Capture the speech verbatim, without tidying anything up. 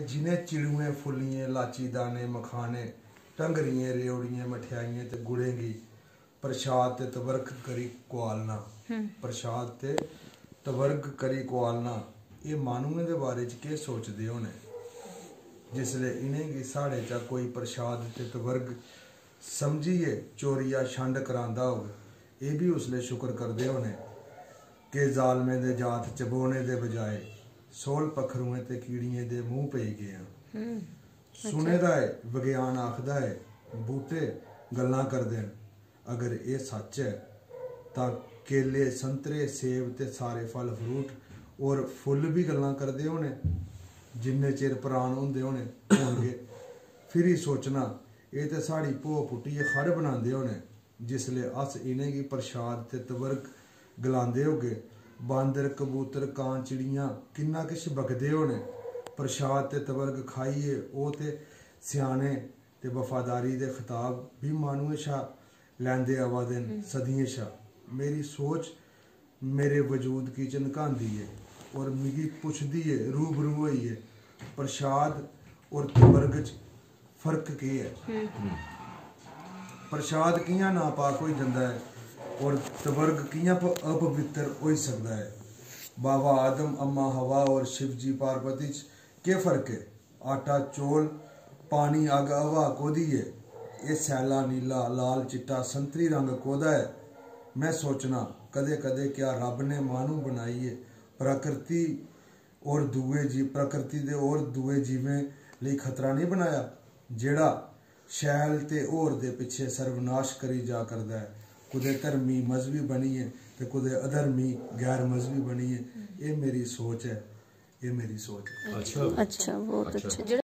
जिनें चिड़ुएं, फुल्लियें, लाची दाने, मखाने, टंगरियें, रेवड़ियें, मठेआइयें ते गुड़ें गी प्रसाद ते तबर्ग करी कुआलना, प्रसाद ते तबर्ग करी कुआलना, एह् माह्नुएं दे बारे च केह् सोचदे होने? जिसलै इ'नेंगी साढ़े चा कोई प्रसाद ते तबर्ग समझियै चोरिया छंड करांदा होग, एह् बी उसलै शुकर करदे होने कि जालमें दे जात चबोने दे बजाए सोल पक्खरुएं ते कीड़ियें दे मूंह् पेई गे आं। सुने दा ऐ, विज्ञान आखदा ऐ, बूह्टे गल्लां करदे न। अगर एह् सच्च ऐ, तां केले, संतरे, सेब ते सारे फल फ्रूट और फुल्ल बी गल्लां करदे होने, जिन्ने चिर प्राण होंदे होने, होनगे। फिरी सोचना, एह् ते साढ़ी भो पुट्टियै खड़ बनांदे होने। जिसलै अस इ'नेंगी प्रसाद ते तबर्ग गलांदे होगे, बांदर, कबूतर, कां, चिड़ियां किन्ना किश बकदे होने। प्रसाद ते तबर्ग खाइयै ओह् ते स्याने ते वफादारी दे खताब बी माह्नुएं शा लैंदे आवा दे न सदियें शा। मेरी सोच मेरे वजूद गी झनकांदी ऐ और मिगी पुछदी ऐ, रूबरू होइयै, प्रसाद और तबर्ग च फर्क केह् ऐ? प्रसाद कि'यां नापाक होई जंदा ऐ और तबर्ग कि'यां प-, अपवित्तर होई सकदा ऐ? बाबा आदम, अम्मा हवा और शिवजी पार्वती च केह् फर्क ऐ? आटा, चौल, पानी, अग्ग, हवा कोह्दी ऐ? एह् सैल्ला, नीला, लाल, चिट्टा, संतरी रंग कोह्दा ऐ? में सोचना, कदें-कदें क्या रब ने माह्नू बनाइयै प्रकृति और दूए जी-, प्रकृति दे और दूए जीवें लेई खतरा नेईं बनाया, जेह्ड़ा शैल ते होर दे पिच्छे सर्वनाश करी जा करदा ऐ, कुतै धर्मी मजहबी बनियै ते कुतै अधर्मी गैर मजहबी बनियै? एह् मेरी सोच ऐ, एह् मेरी सोच ऐ। अच्छा। अच्छा, बहुत अच्छा।